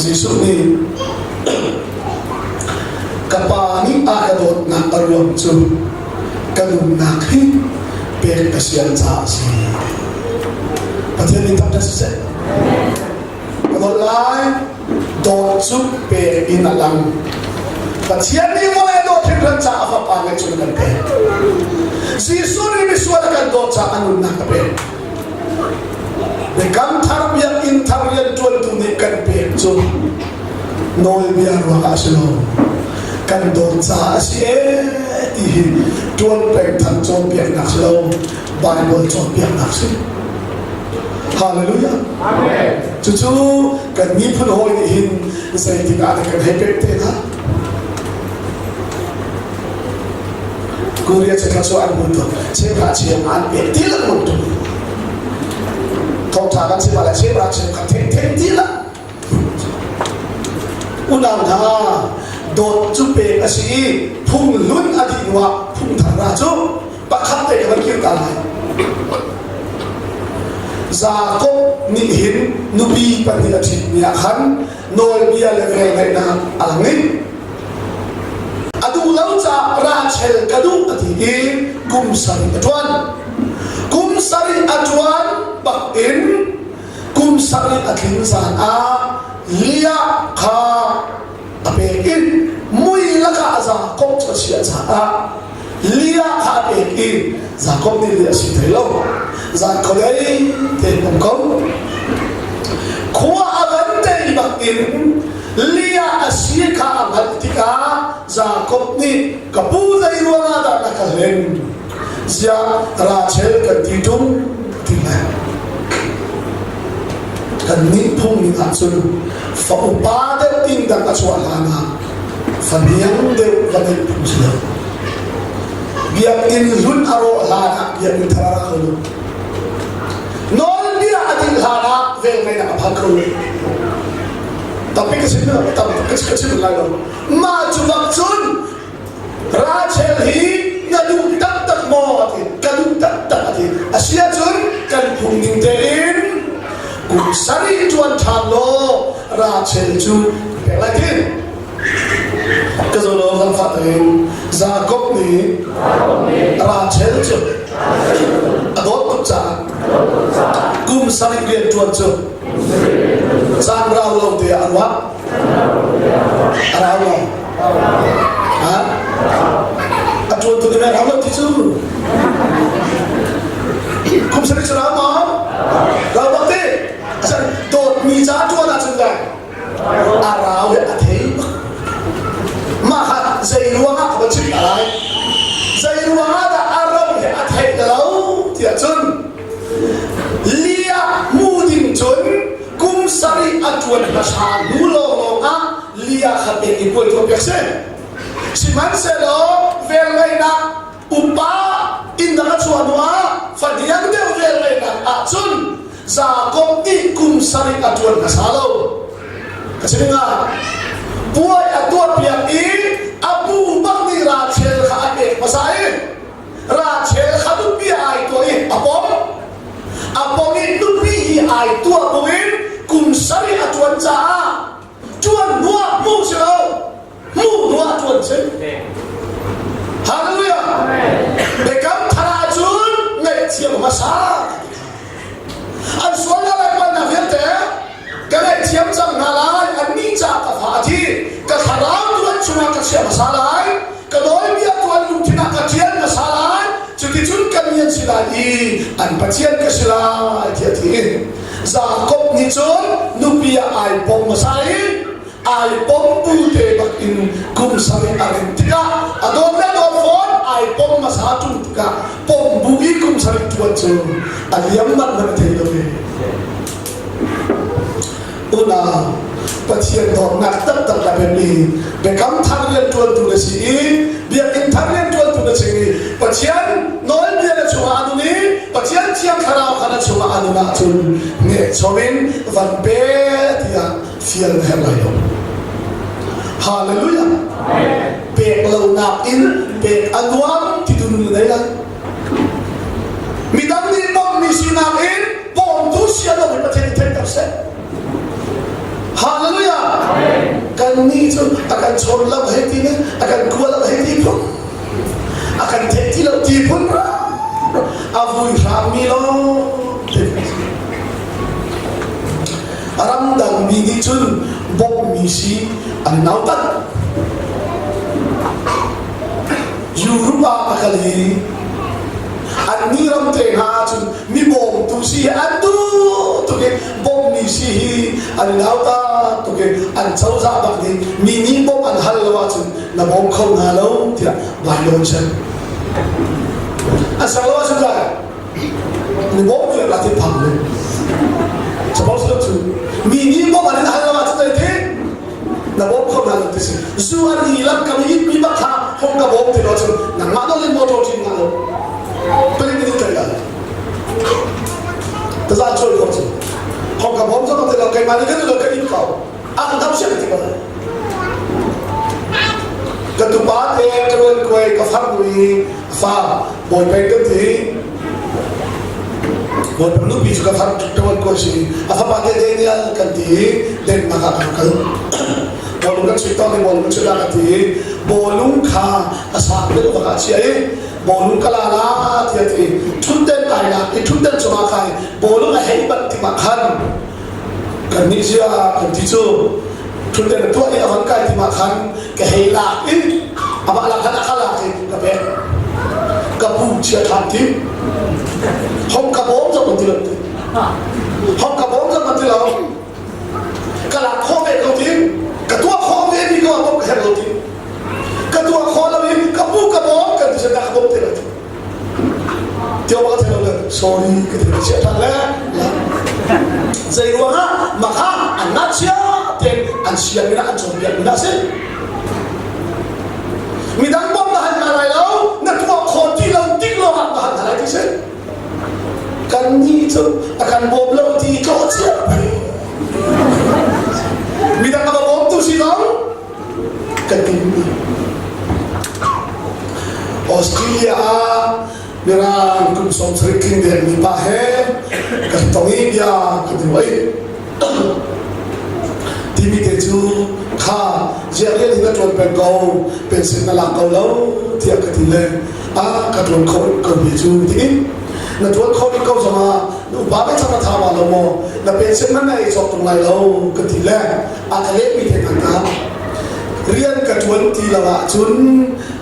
Jesuh nih ka pa nih a ka dawtnak a ruang cu ka nunnak hi pek ka sian caah a si. Pathian min thangṭhat siseh. Ka dawt lai, dawt cu pek in a lang. Pathian nih vawlei a dawt hringhran caah a fapa ngeih kan pek. Jesuh nih misual a kan dawt caah a nunnak a pek. Biakam thar biakinn thar rianṭuantu nih kan pek cu nawlbia ruangah a si lo. Kan dawt caah a si ee ti hi ṭuan peng thang cawnpiaknak si lo, Bible cawnpiaknak si. Hallelujah. Amen. Cucu kan miphun hawi nih hin zeitik ah dah kan hei pek te hna? Korea cu thla an mun tuk cheuhra cheu an pek ti lang mun tuk thawngtha kan chim ah cheuhra cheu kha theng theng ti lang unau hna dawt cu pek a si i phung hlun a dih hnuah phung thar ra cu pakhat te ka van kir ta lai Jakob nih hin nupi pahnih a ṭhitmi ah khan nawlbia le velngeihnak a lang i a duh lo caah Rachel ka duh a ti i kum sarih a ṭuan. Kum sarih a ṭuan bak in kum sarih a tlin zan ah Leah kha a pek i mui lakah Jakob cu a chiah caah Leah kha a pek i Jakob nih Leah a si thai lo. Zan khuadei tein um ko. Khua a van tei bak in Leah a si kha a hngalh tikah Jakob nih ka pu zei ruangah dah na ka hlen? Ziah Rachel kan ti ṭung ti lai. Kannih phung ning ahcun fa upa deuh inn dang a chuah hlan ah fa niang deuh va ngeih phung si lo. Biakinn hlun a rawh hlan ah biakinn thar a ra kho lo. Nawlbia a dih hlan ah velngeihnak a phan kho lo. Tampi ka chim tam ka chim lai lo. Mah cu bak cun Rachel hi na duh taktak maw a ti. Ka duh taktak a ti. A si ahcun kan phung ning tein kum sarih ṭuan ṭhan law Rachel cu pek lai ti. Ka zo lo zangfah tein Jakob nih Rachel cu a dawt tuk caah kum sarih rian ṭuan cu caan rau lo te ah a ruah. A rau lo. Ha? A ṭuan tu nih rau lo ti cu. Kum sarih cu rau maw? Rau bak ti. Dawtmi ca ṭuan ahcun dai a rau le a thei bak. Mah kha zei ruangah ka va chim ta lai? Zei ruangah dah a ro he a theih lo tiah cun Leah hmu ding cun kum sarih a ṭuan hmasa hnu lawnglawng ah Leah kha pek i puai tuah piak si. Sihmanhsehlaw velngeihnak upa inn dang a chuah hnuah fahniang deuh velngeihnak ahcun Jakob nih kum sarih a ṭuan hmasa lo. Ka si dingah puai a tuahpiak i a pu bak nih Rachel kha a pek hmasa i Rachel kha nupi ai tuah i a pom. A pom i nupi hi ai tuah buin kum sarih a ṭuan caah ṭuan hnuah hmu si lo hmu hnuah ṭuan si. Hallelujah! Biakam thar ahcun ngaihthiam hmasa an sualnak le palhnak vialte ka ngaihthiam cang hna lai annih caah ka fa a thi ka thlarau tu an chungah ka chiah hmasa lai ka nawlbia tu an lungthin ah ka ṭial hmasa lai cuticun ka mi an si lai i an Pathian ka si lai tiah a ti Jakob nih cun nupi ah ai pom hmasa i ai pom bu te bak in kum sarih a rem tikah a dawt le dawt fawn ai pom hmasa ṭung tikah pom bu i kum sarih ṭuan cu a liam manh man a thei lo ve unau Pathian dawtnak taktak la biapi biakam thar rianṭuantu na si i biakinn thar rianṭuantu na si i Pathian nawlbia na chungah a nun i Pathian thiang thlarau kha na chungah a nun ahcun nehchom in van pe tiah fial na herh lai lo. Hallelujah. Pek lonak in pek a nuam ti tu nun na nei lai. Midang nih bawmhmi sinak in bawmtu si a lo hi Pathian nih theihter seh. Hallelujah. Kan nih cu a kan chawn lo hei ti ne, a kan kua lo hei ti phun, a kan theih ti lo ti phun a vui hrammi lo. Ramdang mi nih cun bawmhmi si an nautat. Europe ah a kal i annih ram te hna ahcun mi bawmtu si hi an duh tuk i bawmhmi si hi an nauta tuk i an cozah bak nih mi nih bawmh an hal lo ahcun na bawm kho hna lo tiah vai lawn seh. An ser lo ahcun lai mi bawm tu la ti phang le suppose lo cu mi nih bawmh an in hal lo ahcun zei na bawm kho hna lo ti si zu an i lam kam i mi bak kha hong ka bawm ti lo cun nangmah nawl in motor ṭin nga lo palik nih tlai la taza choi ko cu hong ka bawm zong ti lo keimah nih kan lo ka in ko a kan dam siang ti ko ka tupa te ka ruan kuai ka far nu i fa bawi peng kan ti Bawipa nupi cu ka far ṭuan ko si a fapa te Daniel kan ti i Denmark ah kan kal bawlung kan chuih tawn i bawlung kan chuih ka ti i bawlung kha a sang deuh bak ah chia i bawlung ka la la tiah ti ṭhutden kai lak i ṭhutden cungah kai bawlung a hei bat tikah khan kan nih zia kan ti cu ṭhutden a tuah i a van kai timah khan ka hei lak i amah lak khan a ka lak i ka pek ka pu chia ṭhan ti hong ka bawm zong an ti lo ti hong ka bawm zong an ti lo ka lak khawh ve ko ti ka tuah khawh ve mi ko a bawm ka herh lo ti ka tuah khawh lo i ka pu ka bawm kan ti ka bawm ti lo ti Tio ba thelo le sorry ka ti chia than le la zei ruangah makha an na chia ten an siang mina an cawnpiak mina si midang bom na han hna lai lo na tuah khawh ti lo tik lo ah na han hna lai ti si kan nih cu a kan bawm lo ti tlawh chia midang a bawm tu si lo kan timi Australia ah Mirang kum 70 tling dengmi pa he kan tong i bia kan i ruah timi te cu kha ziah rian hi na ṭuan peng ko pension na lak ko lo tiah ka ti le a ka ṭuan kho ko mi cu tiin na ṭuan kho rih ko zongah na upa ve cang na tha ma lo maw na pension man na ei cawk tung lai lo ka ti le a ka lehmi te kan ka rian ka ṭuan ti lo ahcun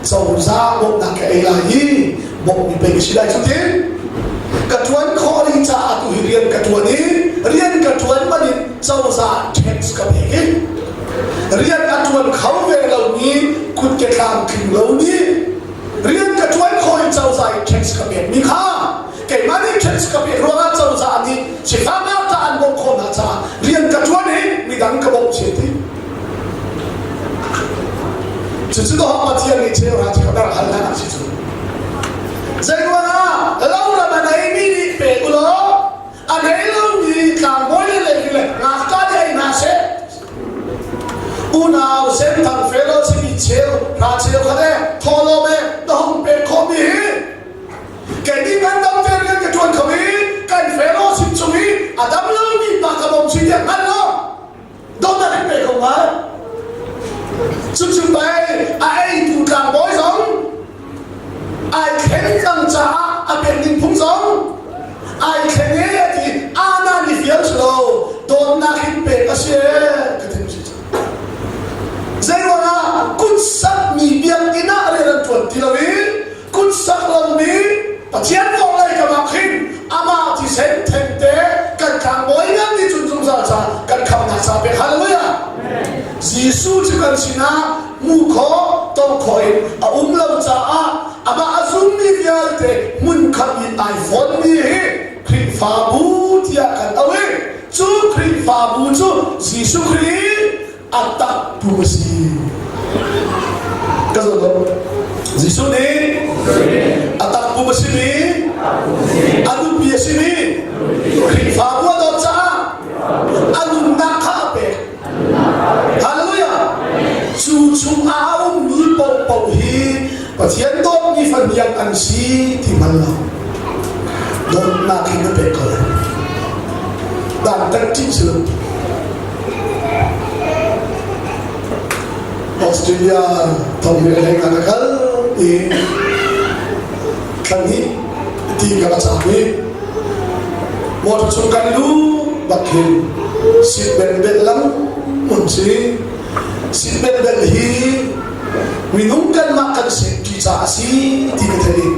cozah bawmhnak ka ei lai i bawmhmi pei ka si lai cu tin ka ṭuan khawh rih caah tu hi rian ka ṭuan i rian ka ṭuan man in cozah tax ka pek i rian a ṭuan kho ve lomi kutke tlamtling lo nih rian ka ṭuan khawh i cozah i tax ka pekmi kha keimah nih tax ka pek ruangah cozah nih sifak ta an bawmh khawh hna caah rian ka ṭuan i midang ka bawmh chin ti cucu to Pathian nih cheu ra chi ka hal hlan ah si cu zei ruangah lo ram a neimi nih pe u law a nei lomi tlangbawi le levi le ngakṭah nih ei hna seh unau senthang fellowship i cheu ra cheu khat e thawhlawm e na hung pek khawhmi hi Kei kan dam te rian ka ṭuan kho i kan fellowship chung i a dam lomi pa ka bawm si tiah hngal lo dawtnak in pe ko ngai cucu pei a eitu tlangbawi zong ai thleng cang caah a pek ning phung zong ai thleng e a ti ana ni fial si lo dawtnak in pek a si e ka ti si zei ruangah kut sakmi biakinn ah rian an ṭuan ti lo i kutsak lomi Pathian kong lei kam ah khin amah thisen thengte kan tlangbawi ngan nih cun zungzal ca kan khamnak ca pek hallelujah Jesuh cu kan sinah hmuh khawh tong khawh in a um lo caah amah a zummi vialte hmunkhat i ai fonmi hi Khrihfabu tiah kan auh i cu Khrihfabu cu Jesuh Khrih a tak tu a si. Ka zoh lo. Jesuh nih a tak pum a simi a nupi a simi Khrihfabu a dawt caah a nunnak kha a pek. Hallelujah! Cu chung ah a ummi paohpaoh hi Pathian dawtmi fahniang an si ti hngal lo. Dawtnak hin na pek ko. Dan tat ṭih si lo. Australia thong le leng ah ka kal i thla hnih ti ka va caam i motor chung kan lu bak hin seat belt bel lam mun si. Seat belt bel hi minung kanmah kan safety ca a si ti ka theih i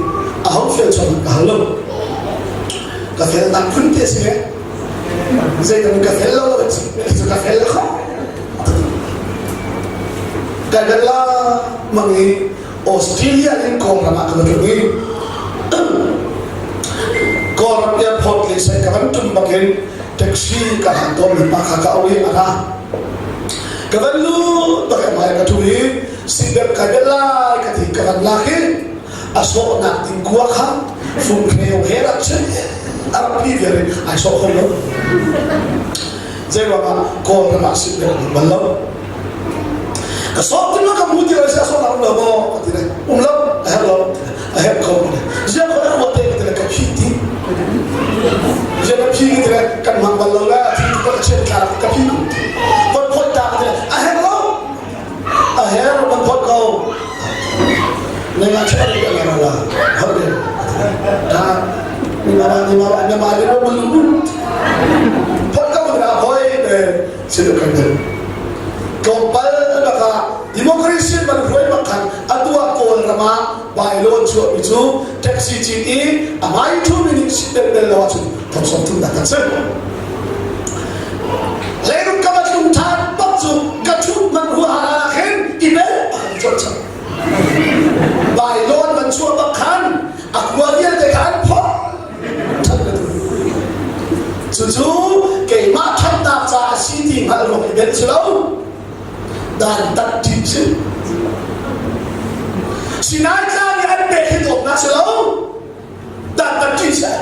aho fel chom ka hal lo. Ka felnak phun te si zeidang ka fel lo lo cu ka fel kho. Ka bel la mang i Australia in Kawlram ah ka va tlung i Kawlram airport le sai ka van tum bakin taxi ka hlan tawn mi pa kha ka au i a ra. Ka van lu bak hmai ka ṭhu i seatbelt kai bel lai ka ti ka van lak i a sawhnak ding kua kha funghreu he rak chin a rak phi vial in ai sawh kho lo. Zei ruangah Kawlram ah seatbelt an um bal lo. Ka sawh ti ka mu ti lo sia sawh um lo maw ka ti le um lo a herh lo a herh ko ka ti ziang ko na te ka ti le ka phi ti ziang ka phi ka ti le kan mang bal lo le a thi ka chiat tla ka phi ko von phot ta ka ti le a herh lo a herh van phot ko ne nga che ri la la la hot le ta ni ma ni ma ni ma le mo lu phot ko na hoi si kan deu. Tlawmpal bak ah democracy ban hruai bak khan atu ah Kawlram ah bylaw chuahmi cu taxi cit i a hmai ṭhumi nih seatbelt bel lo ahcun thong thum dah kan si. Leiruk ka va tlung ṭhan bak cu ka ṭhut man huaha ah khin i bel a kan chuah cang. Bylaw ban chuah bak khan a khua vialte kha an phawt Cucu keimah ṭhatnak caah a si ti hngalh ruang i benh si lo. Dantat ṭih si. Sinai tlang i an pek hi dawtnak si lo. Dantat ṭih si.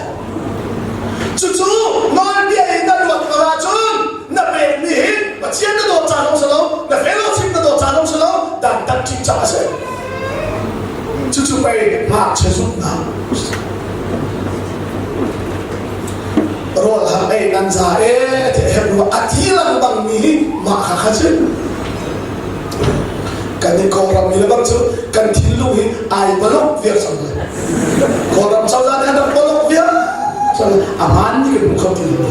Cucu nawlbia in na luat lo ahcun na pekmi hi Pathian na dawt ca zong si lo, na fellowship na dawt ca zong si lo, dantat ṭih caah a si. Cucu pei ngakchia zumhnak rawl hang ei nan za e ti a herh a thi lengmang mi hi mah kha kha cu kan i Kawlram mi le bang cu kan thinlung hi ai balok viar cang lai Kawlram cozah nih an rak balok viar cang a hmaan ni kan hmu kho ti lo.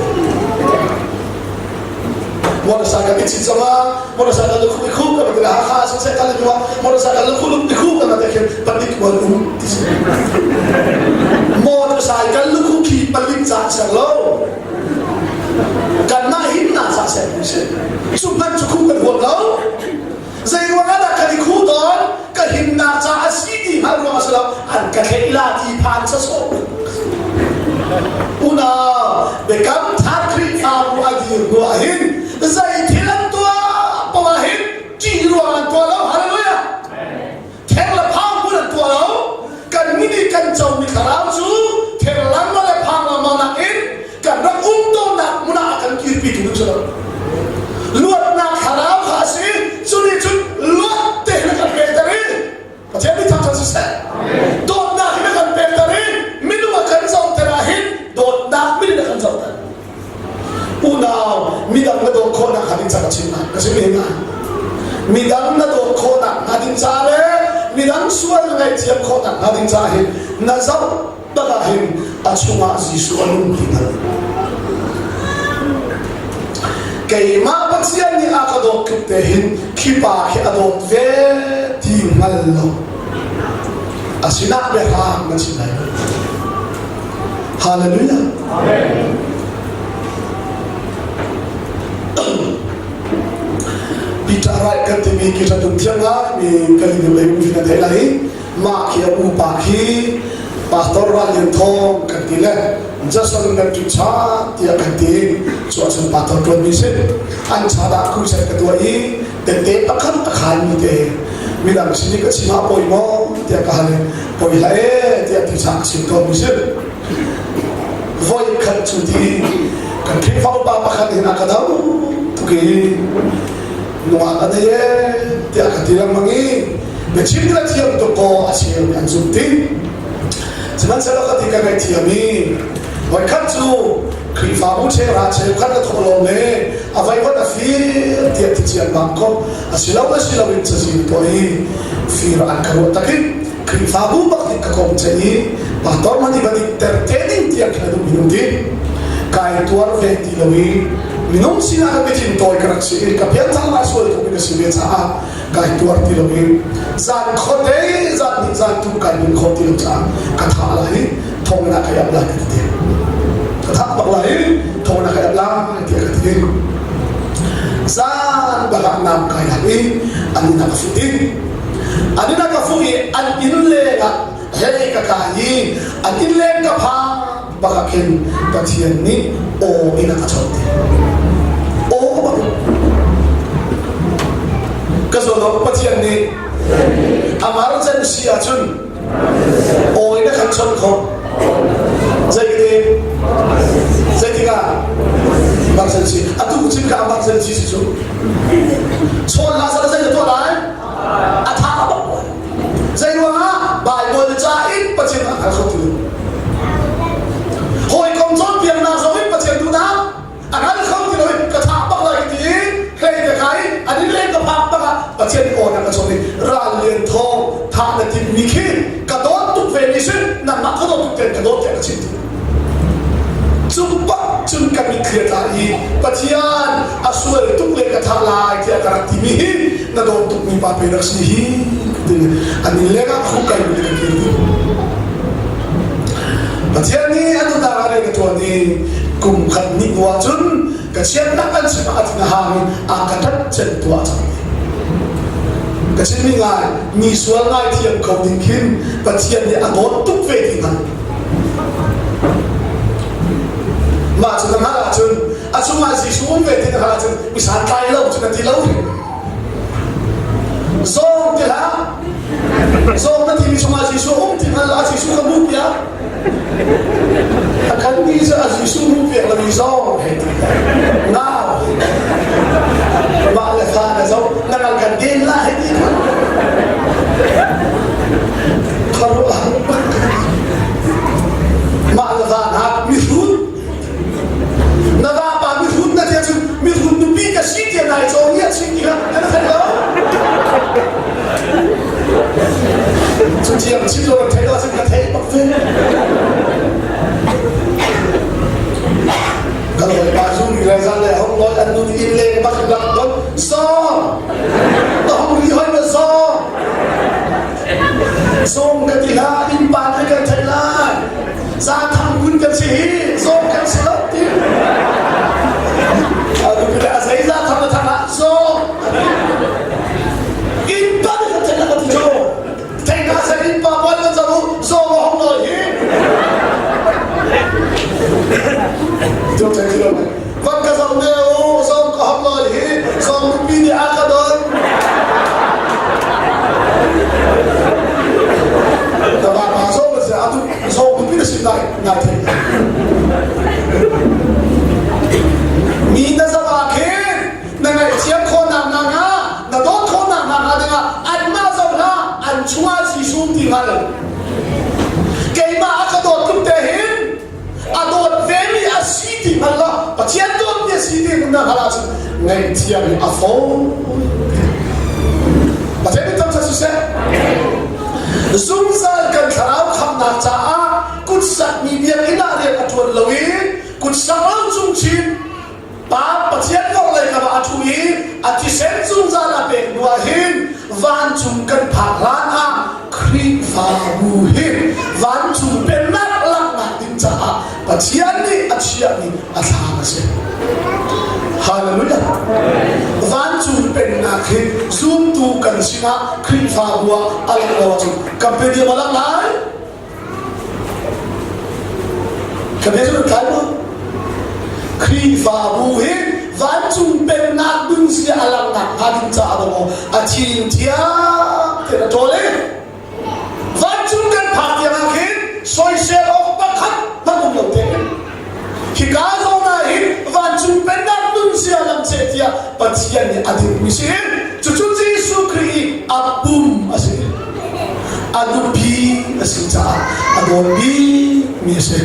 Motorcycle i cit zongah motorcycle lu i khup kan ti Hakha siseh kal i motorcycle lu khup i khup kan ti khin palik wan um ti si. Motorcycle lu khup khi palik ca ser lo. Kanmah himnak ca ser mi si. Cu hmanh cu khup kan huam lo. Zei ruangah dah kan i khuh tawn? Ka himnak ca a si ti hngalh ruang a si lo. An ka tleih la ti phan sasawh. Unau, biakam thar Khrihfabu a dir hnu ah hin zei thil an tuah poah hin ṭih ruang an tuah lo. Hallelujah! Theng le phang hmun an tuah lo. Kan nih kan comi thlarau cu theng langmang le phang langmang nakin kan rak um tawnnak hmun ah a kan kirpi tu ding si lo. Luatnak thlarau kha a si. Cu nih cun luat te hin a kan pekter i Pathian nih thangṭhat siseh. Dawtnak hin a kan pekter i minung a kan zohter ah hin dawtnak min in a kan zohter. Unau, midang na dawt khawhnak hnga ding ca ka chim lai. Ka chim hin lai. Midang na dawt khawhnak hnga ding ca le midang sual na ngaihthiam khawhnak hnga ding ca hin na zoh tak ah hin a chungah Jesuh a nung ti hngal. Keimah Pathian nih a ka dawt tluk te hin khi pa khi a dawt ve ti hngal lo. A sinah biahrang na chim lai lo. Hallelujah. Amen. Peter Wright kan timi ki ṭhatum thiam ngai mi kan i lei um na thei lai. Mah khi a upa khi Pastor Ral Lian Thawng kan ti le Jason kan tu cha tiah kan ti. Cu ahcun pastor ṭuan mi si. An cha dah crusade ka tuah i tette pakhat a khan mi te midang sin i ka chim ah poi maw tiah ka hal i poi hlah e tiah ti cha ka chim tawn mi si. Voi khat cu ti kan Khrihfa upa pakhat hin a ka do tuk i nungak a nei e tiah ka ti lengmang i biachim na thiam tuk kaw a cheu an zumh ti sihmanhsehlaw ka ti ka ngaihthiam i voikhat cu Khrihfabu cheuhra cheukhat ka thawhlawm le A vaivuan a fir tiah ti ciammam ko. A si lo a si lo in cazin tuah i fir an ka ruah tak i Khrihfabu bak nih ka kong ceih i pastor hmanh i va dikter te ding tiang khin a duh minung ti kai tuar ve ti lo i minung sinah ka biathin tawi ka rak si i ka pianthar lai sual tuk mi ka si ve caah kai tuar ti lo i zan khuate zan hnih zan thum kai nun khawh ti lo caah ka thah lai i thong na kai ap lai ka ti ka thah bak lai i thong na kai ap lai tiah ka ti zan bak ah nam kai lak i an inn ah ka fuh ding an inn ah ka fuh i an inn leng ah hlei ka kai i an inn leng ka phak bak ah khin Pathian nih aw in a ka chawnh ti aw bak ka zawn Pathian nih emergency ahcun aw in a kan chawnh khawh zeitik zeitik ah emergency atu chin ka emergency si cu chawn la sal zei na tuah lai a tha bak Zei ruangah Baibal ca in Pathian a hngal kho ti lo. Hawikom cawnpiaknak zong in Pathian duhnak a hngal kho ti lo i ka thah bak lai ti i hlei ka kai an in leng ka phak bak ah Pathian aw na ka chawn i ral lian thawng thah na timmi khi ka dawt tuk ve mi si nangmah ka dawt tuk ten ka dawt tiah ka chim ti. Cu bak cun ka mitthli a tla i Pathian a sual tuk le ka thah lai tiah ka rak timi hi na dawt tukmi pa pe rak si hi ti an inn leng ah khuk kai ka kir dih. Pathian nih a nunnak ah rian a ṭuan i kum khat hnih hnu ahcun ka chiatnak an chim ah a thin a hang i a ka ṭhat cem tuah cang. Ka chimmi ngai mi sual ngai thiam kho ding khin Pathian nih a dawt tuk ve ti hnga. Mah cu na hngalh ahcun a chungah Jesuh um ve ti na hngalh ahcun mi santlai lo cu na ti lo. Zawng ti hlah. Zawng na timi chungah Jesuh um ti hngal ah Jesuh ka hmuh piak. A kan mi cu a Jesuh hmuh piak lo mi zawng hei ti. Ngau. Mah le fa na zo na ngal kan den la hei ti. Khuaruah Mah le va hna mihrut na vapa mihrut na tiah cun mihrut nupi ka si tiah nai cawn i a chim ti kha kan thei lo cu thiang chim lo kan thei lo cun ka thei bak ve kan hawipa zu mi le zan le hong noi an nun inn leng bak lak don song na hong ri hoi na song Zawng ka ti hlah, innpa nih kan theih lai. Zathang kun kan si hi, zawng kan si lo ti. A zei zathang na thang ah zawng. Innpa nih kan theih lah ka ti cu. Theih hna seh innpa puan kan zoh u, zawng a hong nawi hi. Cu thei ti lo. Van ka zoh ne u, zawng ka hong nawi hi, zawng nupi nih a ka don. Na vapa zawng na si atu zawng nupi na si nai nai thei. Mi na zoh ah khin na ngaihthiam khawhnak hna hnga, na dawt khawhnak hna hnga dingah anmah zoh hlah, an chungah Jesuh ti hngal. Keimah a ka dawt tluk te hin a dawt vemi a si ti hngal la Pathian dawtmi a si ti na hngalh ahcun ngaihthiam hi a fawi Pathian nih tam siseh zungzal kan thlarau khamnak caah kutsakmi biakinn ah rian a ṭuan lo i kutsak lo cung chin Pa Pathian orhlei kam ah a ṭhu i a thisen zungzal a pek hnu ah hin vancung kan phak hlan ah Khrihfabu hi vancung pennak laknak ding caah Pathian nih a chiahmi a thlam a si. Hallelujah. Vancung pennak hi zumtu kan sinah Khrihfabu ah a lang lo ahcun company a lang lai. Ka bia cu tlai maw? Khrihfabu hi vancung pennak ding si a langhnak hnga ding caah dawh a thin thiang tein a ṭawl i vancung kan phak tiang ah khin soisel awk pakhat hmanh um lo te hika zawn ah hin vancung pennak nun sia lam seh tiah Pathian nih a duhmi si cucu Jesuh Khrih i a pum a si a nupi a si caah a dawt bikmi a si.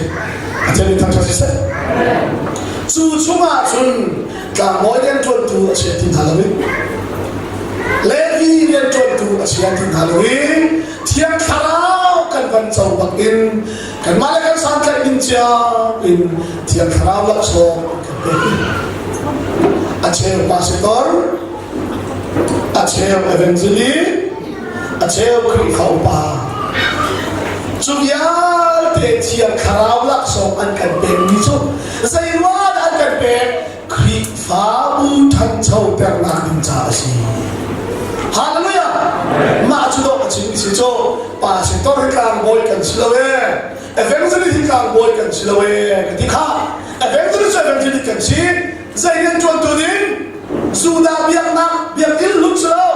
Pathian nih thangṭhat siseh. Cu chungah cun Tlangbawi rianṭuantu a chia ti hna lo i Levi rianṭuantu a chia ti hna lo i Thiang Thlarau kan van co bak in kanmah le kan santlaih ning cio in Thiang Thlarau laksawng kan pek i a cheu pastor, a cheu evangelist, a cheu Khrihfa upa cu vialte Thiang Thlarau laksawng an kan pekmi cu zeiruang dah an kan pek? Khrihfabu ṭhanchoternak ding caah a si. Hallelujah! Mah cu dawh a chimmi si cu pastor hi tlangbawi kan si lo ee, evangelist hi tlangbawi kan si lo ee ka ti kha. Evangelist cu evangelist kan si. Zei rian ṭuantu ding? Judah biaknak biakinn lut si lo.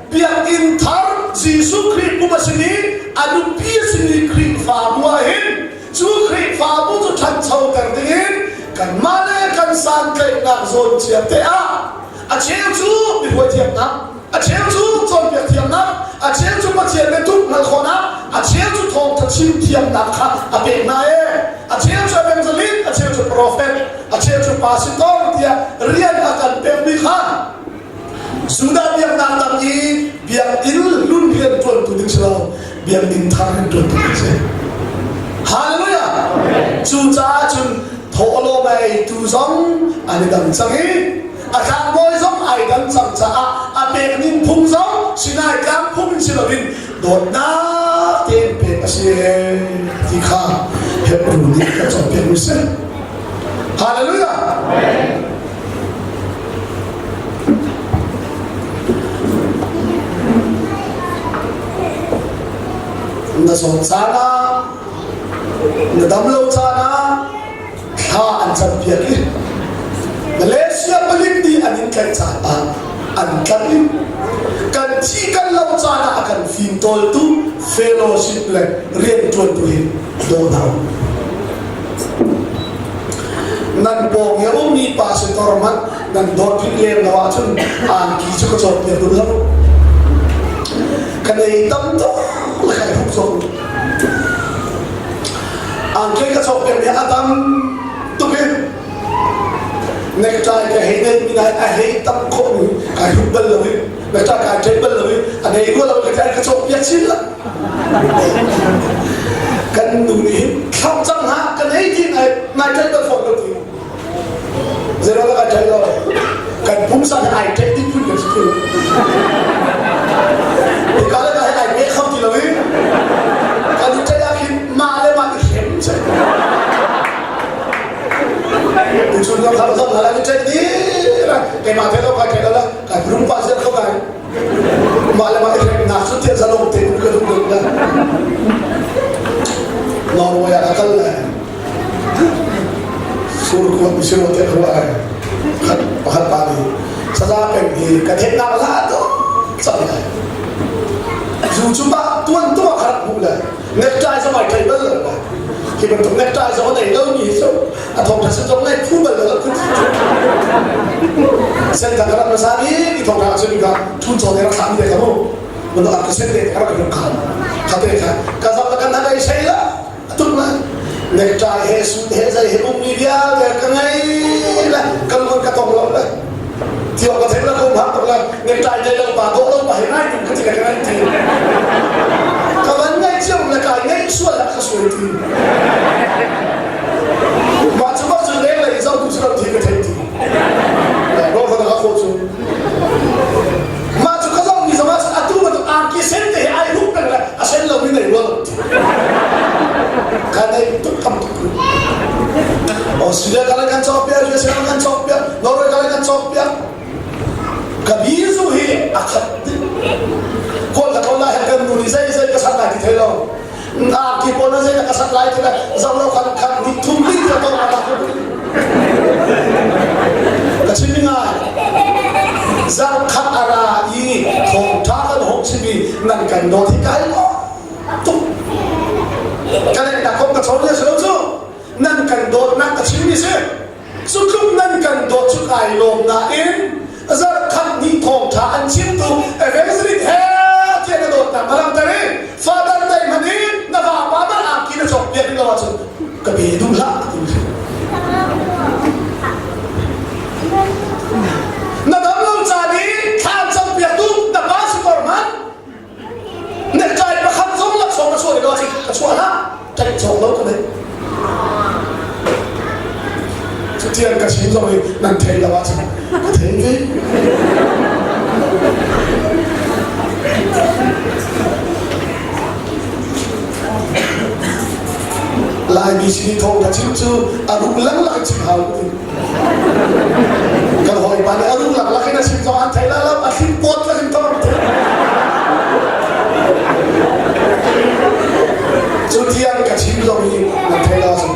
Biakinn thar Jesuh Khrih pum a simi a nupi a simi Khrihfabu ah hin cu Khrihfabu cu ṭhanchoter dingin kanmah le kan santlaihnak zawn cia te ah a cheu cu mihuai thiamnak, a cheu cu cawnpiak thiamnak, a cheu cu Pathian biatuk hngalh khawhnak, a cheu cu thawngṭha chim thiamnak kha a pek hna ee. A cheu cu evangelist, a cheu cu prophet, a cheu cu pastor tiah rian a kan pekmi kha Judah biaknak dang i biakinn hlun rian ṭuantu ding si lo, biakinn thar rian ṭuantu ding si. Hallelujah! Cucaah cun thawhlawm a eitu zong an i dang cang i a tlangbawi zong ai dang cang caah a pek ning phung zong Sinai tlang phung in si loin dawtnak tein pek a si ti kha Hebrew nih kan cawnpiak mi si. Hallelujah! Na zawt caan ah, na dam lo caan ah thla an campiak i Malaysia palik nih an in tlaih caan ah an tlaih i kan thi kan lo caan ah a kan fimtawltu fellowship le rianṭuantu hi daw hna u. Nan pawng i a ummi pastor hmanh nan dawt rih lem lo ahcun angki cu ka cawnpiak duh lo. Ka nei tam tuk le kai hruk cawk. Angki ka cawnpiak mi a tam tuk i necktie ka hei nei mi nai a hei tam khawh mi kai hruk bal lo i necktie kai ṭaih bal lo i a nei rua lo ka kai ka cawnpiak chin la. Kan nu nih hin thlauh cang hna kan ei ti ngai ngai ṭaih bal fawn lo ti. Zeiruang dah kai ṭaih lo? Kan pumsa hi ai ṭaih ding phun kan si ti lo. Hika le ka hi ai peh kho ti lo i kan i ṭaih ah khin mah le mah i hrem cang. Tuchun kan khal zong hna i ṭaih dih la keimah thei lo kai ṭaih lo la kai rum pa ziar kho kai. Mah le mah i hremnak cu tiah zalong tein ka duh deuh le Norway ah ka kal le surkuat misiro te khua ai khat pakhat pa nih saza peng hi ka theihnak la to cang lai zu cu ba tuan tu ah kharak hmuh le necktie zong ai thei bal lo le hi bantuk necktie zong a nei lo mi hi cu a thong tha zong nei phu bal lo ku sen ka rak na sa i i thong tha cun ka thun chaw te rak thlah mi te ka mu mun ar ka sen te ka rak rak khan kha te kha ka zam la kan na dai sei la tuk la necktie he suit he zai he um mi vialte ka ngei la kan mon ka tong lo la Tio ka thei la ko hang tuk la necktie dei lo pa do lo pa he ngai tum ka ti ka ngai ti ka van ngai chiam la kai ngai sual la ka suai ti mah cu mah cu leng lei zoh tu cu lo thi ka thei ti ro ka ka kho cu mah cu ka zoh mi zong ah atu bantuk angki sen te he ai huk peng le a sen lo mi nei rua lo ka nei tuk tam tuk Australia kala kan cawk piak USA kan cawk piak Norway kala kan cawk piak ka bizu hi a khat kawl ka thaw lai kan nu nih zei zei ka sak lai ti thei lo na ki pawl na zei ka sak lai ti le zo lo khan khat ni thum li ka to ma ka chim ngai zang khat ara i thong tha kan hong chimi nan kan dawt hi kai lo tuk ka leh na kong ka chawn le si lo cu nan kan dawtnak ka chimmi si cu tluk nan kan dawt cu kai lawm nain zarkhat ni thawngtha an chimtu evangelist he tiah na dawtnak na langhter i father day hmanh i na vapa man angki na cawk piak lo ahcun ka pe duh hlah ti. ka chim cu a ruk langlak in chim hau ti. Kan hawipa nih a ruk langlak in a chim zong an thei la lo, a thlim pawt lak in thawng thei. Cu tiang ka chim zong hi nan thei la cu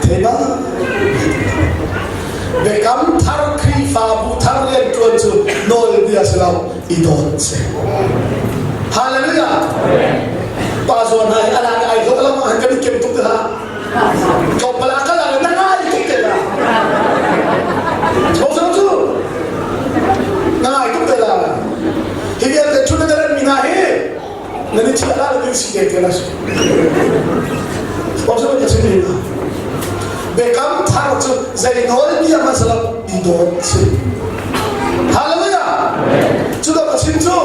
thei ba. Biakam thar Khrihfabu thar rianṭuan cu nawlbia si lo i dawt si. Hallelujah! Pa zawn hna hi a lak ai hlawh lam ah kan i kem tuk te hlah. Tlawmpal ah kal ah na ngai tuk te la. Hosang cu na ngai tuk te la. Hi vialte ṭhut na ran mi hna hi nan i chiah la ding si te te la si. Hosang ka chim mi hna. Biakam thar cu zei nawlbia hmanh si lo i dawt si. Hallelujah! Cu ka chim cu.